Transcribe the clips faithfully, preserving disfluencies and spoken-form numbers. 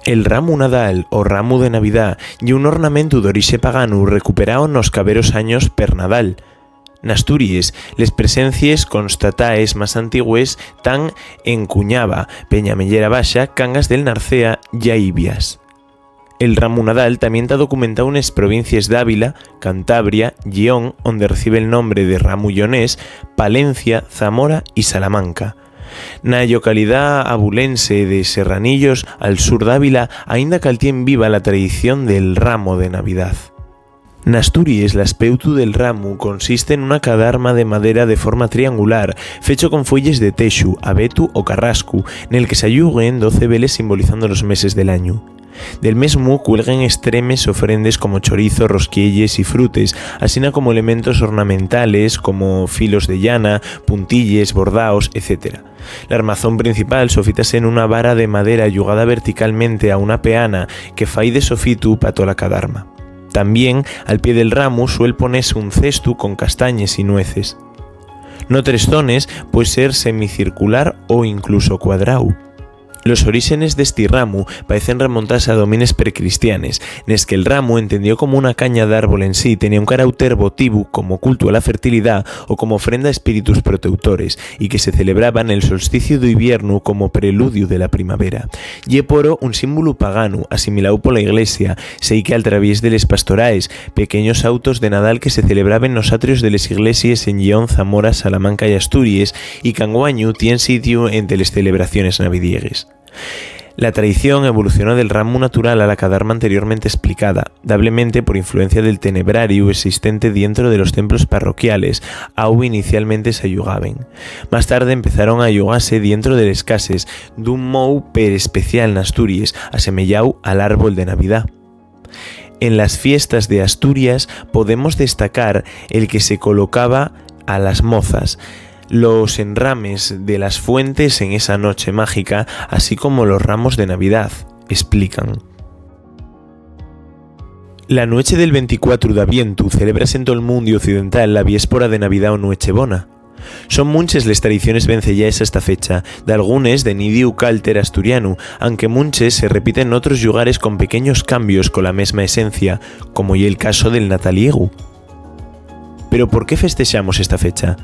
El ramu nadal o ramu de Navidá ye un ornamentu d'orixe paganu recuperáu nos caberos años per Nadal. N'Asturies, les presencies constataes más antigües tán en Cuñaba, Peñamellera Baxa, Cangas del Narcea ya Ibias. El ramu nadal tamién ta documentáu nes provincies d'Ávila, Cantabria, Lleón, onde recibe'l nombre de ramu lleonés, Palencia, Zamora y Salamanca. Na llocalidá abulense de Serranillos, al sur d'Ávila, aínda caltién viva la tradición del ramo de Navidá. N'Asturies, l'aspeutu del ramu consiste nuna cadarma de madera de forma triangular, fecho con fueyes de texu, abetu o carrascu, nel que s'alluguen doce veles simbolizando los meses del añu. Del mesmu cuelguen estremes ofrendes como chorizo, rosquielles y frutes, asina como elementos ornamentales como filos de llana, puntilles, bordaos, etcétera. L'armazón principal sofítase nuna vara de madera llugada verticalmente a una peana que fai de sofitu pa tola cadarma. Tamién, al pie del ramu suel ponese un cestu con castañes y nueces. N'otres zones pue ser semicircular o incluso cuadrau. Los oríxenes d'esti ramu paecen remontase a domines precristianes, nes que'l ramu, entendió como una caña d'árbol en sí, tenía un carauter votivu como cultu a la fertilidá o como ofrenda a espíritus proteutores, y que se celebraba nel solsticiu d'iviernu como preludiu de la primavera. Ye poro un símbolu paganu, asimiláu pola Iglesia, seique al traviés de les pastoraes, pequeños autos de Nadal que se celebraben nos atrios de les iglesies en Lleón, Zamora, Salamanca y Asturies, y qu'anguañu tien sitiu ente les celebraciones navidiegues. La tradición evolucionó del ramu natural a la cadarma anteriormente esplicada, dablemente por influencia del tenebrariu esistente dientro de los templos parroquiales, au inicialmente s'allugaben. Más tarde empezaron a allugase dientro de les cases, d'un mou per especial n'Asturies, asemeyáu al árbol de Navidá. En las fiestas de Asturias podemos destacar el que se colocaba a las mozas, los enrames de las fuentes en esa noche mágica, así como los ramos de Navidad, explican. La nueche del venticuatro d'Avientu celébrase en tol mundiu occidental la viéspora de Navidá o Nueche Bona. Son munches les tradiciones venceyaes a esta fecha, dalgunes de nidiu calter asturianu, anque munches se repiten n'otros llugares con pequeños cambios cola mesma esencia, como ye'l caso del Nataliegu. Pero ¿por qué festexamos esta fecha?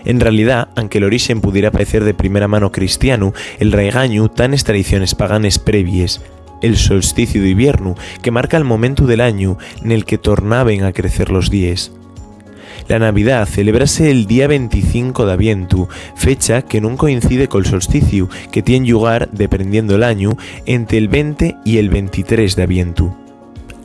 En realidá, anque l'orixen pudiera paecer de primera mano cristianu, el raigañu ta nes tradiciones paganes previes, el solsticiu d'iviernu, que marca'l momentu del añu nel que tornaben a crecer los díes. La Navidá celébrase el día venticinco d'Avientu, fecha que nun coincide col solsticiu, que tien llugar, dependiendo'l añu, ente'l venti y el ventitrés d'Avientu.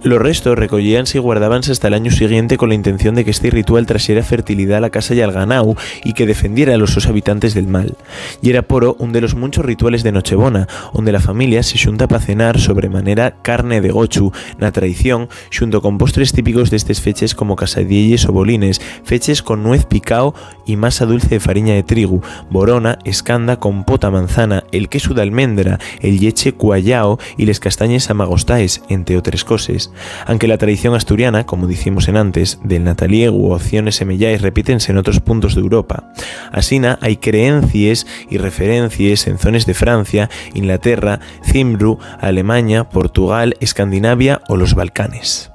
Los restos recoyíanse y guardábanse hasta l'añu siguiente cola intención de qu'esti ritual traxera fertilidá a la casa y al ganáu y que defendiera a los sos habitantes del mal. Yera poro un de los munchos rituales de Nochebona, onde la familia se xunta pa cenar sobre manera carne de gochu, na tradición, xunto con postres típicos d'estes feches como casadielles o bolines, feches con nuez picao y masa dulce de fariña de trigu, borona, escanda, compota, manzana, el quesu d'almendra, el lleche cuayao y les castañes amagostaes, ente otres coses. Anque la tradición asturiana, como dicimos enantes, del Nataliegu o acciones semeyaes repítense n'otros puntos d'Europa. Asina, hai creencies y referencies en zones de Francia, Inglaterra, Cimbru, Alemaña, Portugal, Escandinavia o los Balcanes.